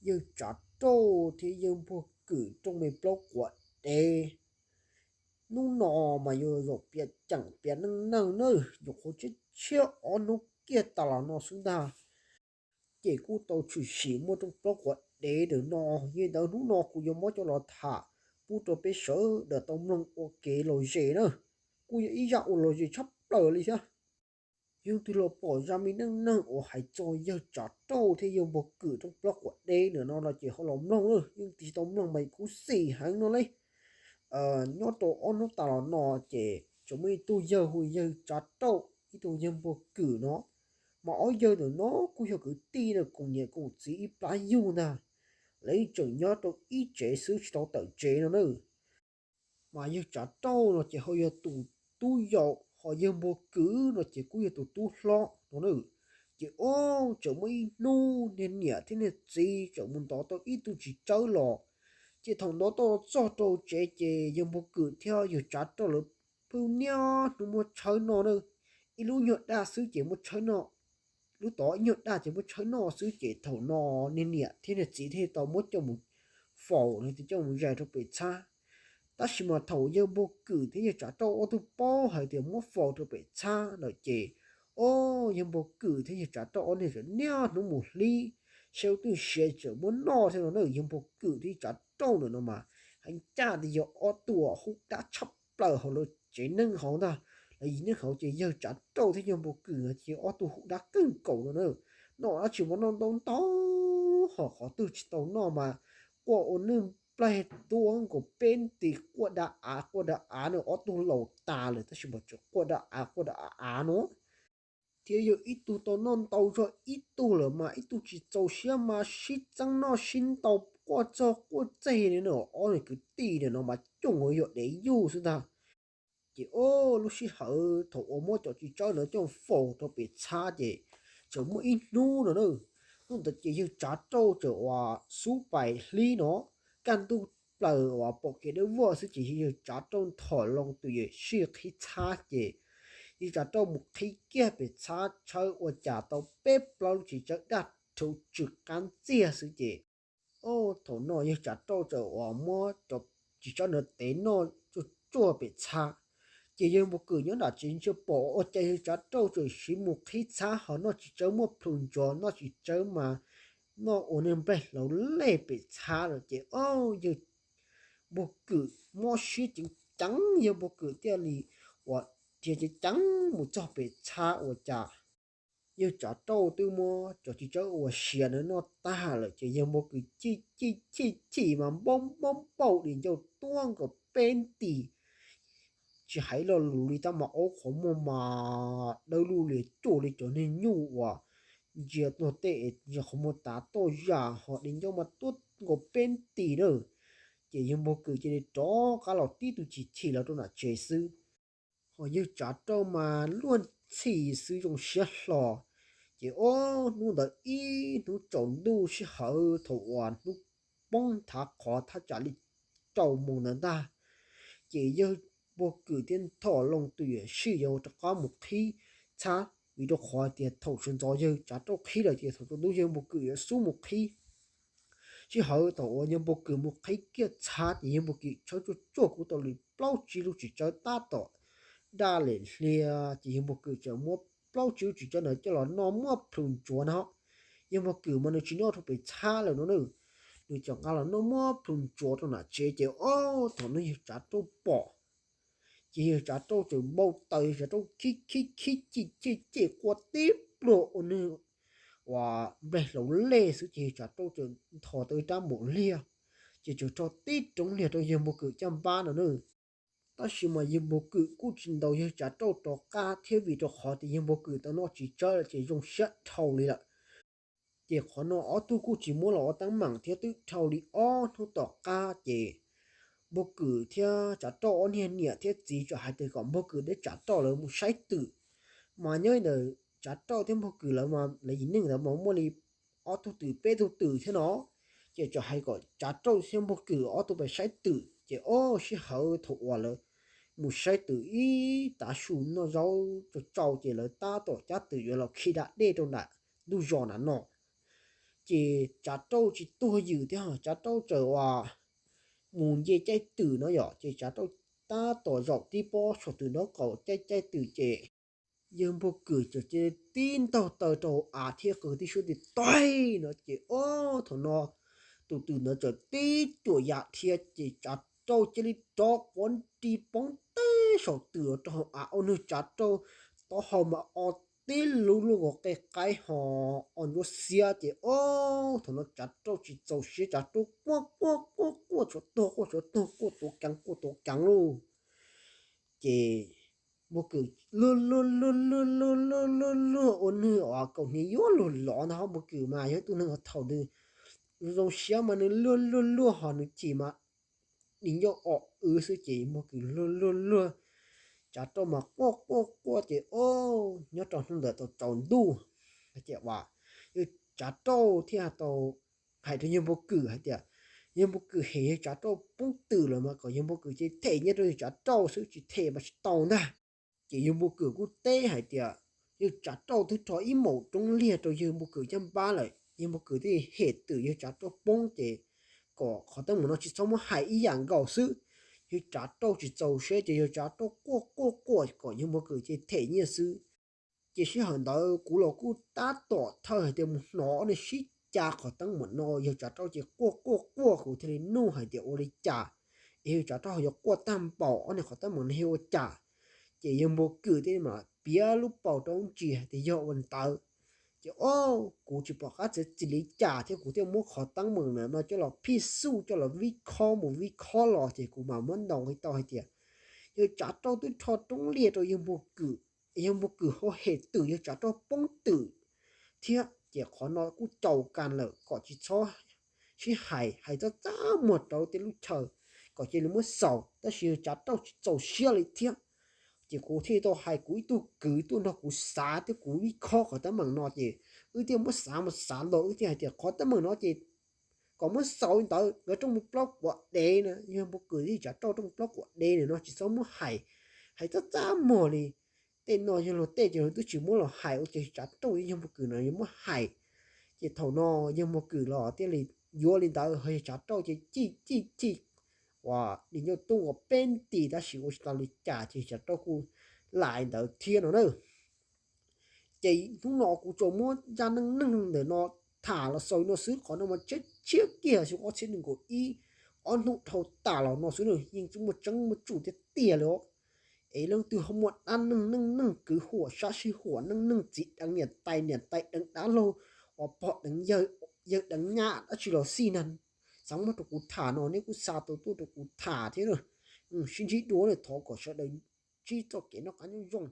Yawg Tsav Rauj thiab yawg Npuag Kwm rooj me plaub quav dev hnub no mas yuav zaum piav ceem piav neej neeg na, nyuam qhuav tshiab tshiab ob hnub kiag tas los no xwb ntag. Ces kuj tau tshwm sim muaj rooj plaub quav dev ntawm no, yog li ntawd hnub no kuv yuav muab coj los tham pub rau peb sawv daws tau mloog ua kev lom zem na. Kuj yog ib zaj uas lom zem tshaj plaws li thiab. Yog leej twg los pom zaj me neej neeg uas hais txog yawg Tsav Rauj thiab yawg Npuag Kwm rooj plaub quav dev ntawm no los ces ho los mloog na, yog leej twg tsis tau mloog mas khuv xim heev no li. Nyob rau ob hnub tas los no ces tseem muaj ib tug yawg hu yawg Tsav Rauj, ib tug yawg Npuag Kwm no, mas ob yawg ntawm no kuj yog kwv tij na, koom niam koom txiv ib plab yug ntag. Lawv tseem nyob rau ib tsev xwb tsis tau tawm tsev no na. Mas yawg Tsav Rauj no ces ho yog tus tub yau, ho yawg Npuag Kwm no ces kuj yog tus tub hlob no na. Ces ob tseem muaj ib hnub niag niam thiab niag txiv tseem mus ntov tau ib tug txiv tsawb los. Ces thaum ntov tau txog rau tsev ces yawg Npuag Kwm thiab yawg Tsav Rauj lawv pheej niaj hnub muab tshawb noj na. Ib lub nyuag daj xwb ces muab tshawb noj, lub tod ib nyuag daj ces muab tshawb noj xwb ces thaum no niag niam thiab niag txiv thiaj tau muab coj mus faus los tias coj mus zais rau pem txhab. Tab sis mas thaum yawg Npuag Kwm thiab yawg Tsav Rauj ob tug paub hais tias muab faus rau pem txhab lawm ces, o, yawg Npuag Kwm thiab yawg Tsav Rauj ob niag tseem niaj hnub mus hlib, saib ua twj siav tseem muab noj thiab no na. Yawg Npuag Kwm thiab yawg Tsav Rauj ntawm no mas heev caj tias yog ob tug hu dab tshaj plaws hauv lawv tsev neeg hauv ntag. Lawv yim neeg hauv ces yawg Tsav Rauj thiab yawg Npuag Kwm ces ob tug hu dab kawg nkaus no na. Noj dab tsi mas noj ntau ntau, ho qhov twg tsis tau noj mas quaj ua neej nplaig tuab nkaus peb nti, quaj da av quaj da av no. Ob tug laus tas lawm tab sis mas tseem quaj da av quaj da av no. Thiab yog ib tug tau noj ntau zog ib tug lawm mas ib tug tsis txaus siab mas sib txeeb noj sib ntaus quaj txog quaj txeg li no. Ob niag kwv tij ntawm no mas cooj ua yog dev yug xwb ntag. Ces o, lub sij hawm thaum uas muab cov txiv tsawb ntawd coj faus rau pem txhab ces tseem muaj ib hnub no na. Hnub ntawd ces yawg Tsav Rauj tseem uas xub pais hlib no, kaj ntug plaws uas pom kev dawb vog xwb ces yawg Tsav Rauj nthom loo tus yuam sij qhib txhab ces yawg Tsav Rauj mus qhib kiag pem txhab tshawb ua cas tau peb plaub lub txiv tsawb daj rhuv tsw qab ntxiag xwb ces, o, thaum no yawg Tsav Rauj txawm uas muab cov txiv tsawb ntawd tev noj tsuag tsuag pem txhab. Ces yawg Npuag Kwm nyob nram tsev ntsia pom ua cas yawg Tsav Rauj txawm siv mus qhib txhab ho noj txiv tsawb muaj plhu ntsuav, noj txiv tsawb mas noj ua niag nplaig hlauv lej pem txhab lawm ces, o, yawg Npuag Kwm mob siab ceev ceev, yawg Npuag Kwm thiaj li uas dhia ceev ceev mus txog pem txhab ua cas yawg Tsav Rauj twb muab cov txiv tsawb uas siav ntawd noj tag lawm ces yawg Npuag Kwm chim chim chim chim mas npauj npauj npauj di ncauj tuab nkaus peb nti. Tsis hais lo lus li tab mas aub qhov muag mas dawb lub lias cuag li cov niag nyuj uas ntsia tuag tej es ntsia qhov muag tav toj zam ho di ncauj mas tuab nkaus peb nti na. Ces yawg Npuag Kwm cia li rov qab los tib tug chim chim los rau nram tsev xwb. Ho yawg Tsav Rauj mas luag ntxhi xwb zoo siab hlo. Ces ob hnub ntawd ib hnub tsaus ntuj sij hawm thaum uas hnub poob nthav qhov thaj tsam li rau moos ntawd ntag, ces yawg Npuag Kwm thiaj nthom loo tus yuam sij yuav rov qab mus qhib txhab, vim rau qhov tias thaum sawv ntxov yawg Tsav Rauj qhib lawm ces thaum tsaus ntuj yawg Npuag Kwm yuav xub mus qhib. Sij hawm thaum uas yawg Npuag Kwm mus qhib kiag txhab ces yawg Npuag Kwm tshawb tsuag tsuag kuj tau li plaub tsib lub txiv tsawb tab tom daj lem hlia, ces yawg Npuag Kwm txawm muab plaub tsib lub txiv tsawb ntawd coj los noj muaj plhu ntsuav no. Yawg Npuag Kwm mas nws tsis noj rau pem txhab lawm no na, nws txawm nqa los noj muaj plhu ntsuav rau nram tsev ces ob thaum no yawg Tsav Rauj pom ces yawg Tsav Rauj txawm npau taws, yawg Tsav Rauj khib khib khib chim chim chim quaj tib pluag ua nws uas nplaig hlauv lej xwb ces yawg Tsav Rauj txawm nthos tau ib rab npaum liag, ces txawm rho tib roob liag rau yawg Npuag Kwm caj npab no na. Tab sis mas yawg Npuag Kwm kuj tsis ntaus yawg Tsav Rauj rov qab thiab vim rau qhov tias yawg Npuag Kwm tau noj txiv tsawb lawm ces zoo siab dhau li lawm. Ces qhov no ob tug kuj tsis muab los ua teeb meem thiab twb dhau li ob hnub tom qab ces Npuag Kwm thiab Tsav Rauj ob niag niam thiab txiv txawm hais tias kom Npuag Kwm thiab Tsav Rauj lawv mus saib twm. Mas nyob ntawm Tsav Rauj thiab Npuag Kwm lawv mas lawv yim neeg ntawd mas muaj li ob tug twm peb tug twm thiab no, ces txawm hais kom Tsav Rauj thiab Npuag Kwm ob tug pais saib twm ces ob sij hawm thaum uas lawv mus saib twm ib tav su noj zaub tsau tsau ces lawv tab tom cab twm yuav los khi da dej rau nram ntug zos nram no. ces Tsav Rauj tsis tuag ywm thiab, Tsav Rauj txawm mus nce caij twm no yom, ces Tsav Rauj tab tom zaum tib pob saum twm nraub qaum caij caij twm ces yawg Npug Kwm txawm cia li tib ntaug taw rau av thiab qw tib suab tias, Taig! No ces ob thaum no tus twm ntawd txawm tib cuam yam dhia ces Tsav Rauj cia li rov quav nti poob teb saum twm los rau hauv av, ua nws Tsav Rauj taub hau mas o tib lub luaj nkaus qe qaib ho o ntsuab xiab ces ob thaum no Tsav Rauj tsis txaus siab, Tsav Rauj quaj quaj quaj quaj tshuav tuag quaj tshuav tuag, quaj tuav keev quaj tuav keev lauj. Ces Npug Kwm luag luag luag luag luag luag luag luag ua nws kaum hniav yuav luag lov ntag, Npug Kwm mas yog ib tug neeg thaum nws zoo siab mas nws luag luag luag ho nws chim mas nim ncauj o wv xwb ces Npug Kwm luag luag luag, Tsav Rauj mas quaj quaj quaj ces ob nyob rau hnub ntawd tau tsaus ntuj, ces yawg Tsav Rauj thiaj tau hais rau yawg Npug Kwm hais tias, yawg Npug Kwm hem yawg Tsav Rauj poob twm lawm mas kom yawg Npug Kwm cia li them nyiaj rau yawg Tsav Rauj xwb, tsis them mas tsis tau ntag. Ces yawg Npug Kwm kuj teb hais tias, yawg Tsav Rauj twb rho ib maum roob liag rau yawg Npug Kwm caj npab lawm, yawg Npug Kwm thiaj hem twm yawg Tsav Rauj poob ces kom qhov teeb meem no tsis txhob muab hais ib yam nkaus xwb. Yawg Tsav Rauj tsis txaus siab ces yawg Tsav Rauj quaj quaj quaj kom yawg Npug Kwm cia li them nyiaj xwb. Ces sij hawm ntawd kuv los kuj tab tom thawj hais tias mus hnov ob neeg sib cav qhov teeb meem no, yawg Tsav Rauj ces quaj quaj quaj, kuv thiaj li nug hais tias ua li cas es yawg Tsav Rauj ho yuav quaj tag npaum, ob neeg qhov teeb meem no yog ua cas. Ces yawg Npug Kwm thiaj li mam piav lub paus rau ntsis hais tias yog ua li ntawd. Ces o, kuv tsis pom qab txiav txim li cas thiab kuv thiaj muab qhov teeb meem no coj los phij xuj coj los vib khob mus vib khob los ces kuv mam muab ntaus tau hais tias yawg Tsav Rauj twb rho roob liag rau yawg Npug Kwm, yawg Npug Kwm ho hem twm yawg Tsav Rauj poob twm thiab ces qhov no kuj caum kas lawm kom tsis txhob sib hais, hais txaj txaj muag rau tej lub chaw kom cia li muab xaus, tab sis yawg Tsav Rauj tsis txaus siab li thiab. Ces kuv thiaj tau hais kuv ib tug kwv tuaj nrog kuv xav thiab kuv vib khob qhov teeb meem no ces wb thiaj muab xav mus xav los wb thiaj hais tias qhov teeb meem no ces kom muab xaus li ntawd, nkawd rooj mus plaub quav dev na, yawg Npug Kwm thiab Tsav Rauj rooj plaub quav dev na no tsis txhob muab hais, hais txaj txaj muag li. Tej no yog luag tej ces luag twb tsis muab los hais ua cas Tsav Rauj thiab yawg Npug Kwm no yuav muab hais. Ces thaum no yawg Npug Kwm los thiaj li yuav li ntawd, ho yawg Tsav Rauj ces cij cij cij uas nim ncauj tub ua peb nti tab sis ua tsis tau li cas ces Tsav Rauj kuj lam li ntawd thiab no na. Ces hnub no kuv tsuas muab zaj neej neeg ntawm no tham los xaus li no xwb, qhov no mas tshiab tshiab kiag xwb, ob txhiab nees nkaum ib, ob hnub dhau tas los no xwb na, yeej tsis muaj tseeb muaj tsum tiag tiag li os. Es leej twg ho muaj dab neeg neej neeg kwv huam sab sij huam, neej neeg txiv deev niam tais, niam tais deev dab laug, uas pog deev yawg, yawg deev nyab dab tsi los xij na, xav muab rau kuv tham no nej kuj xa tau tuaj rau kuv tham thiab na. Sib ntsib dua na, thov kom sawv daws ntsib txoj kev noj qab nyob zoo.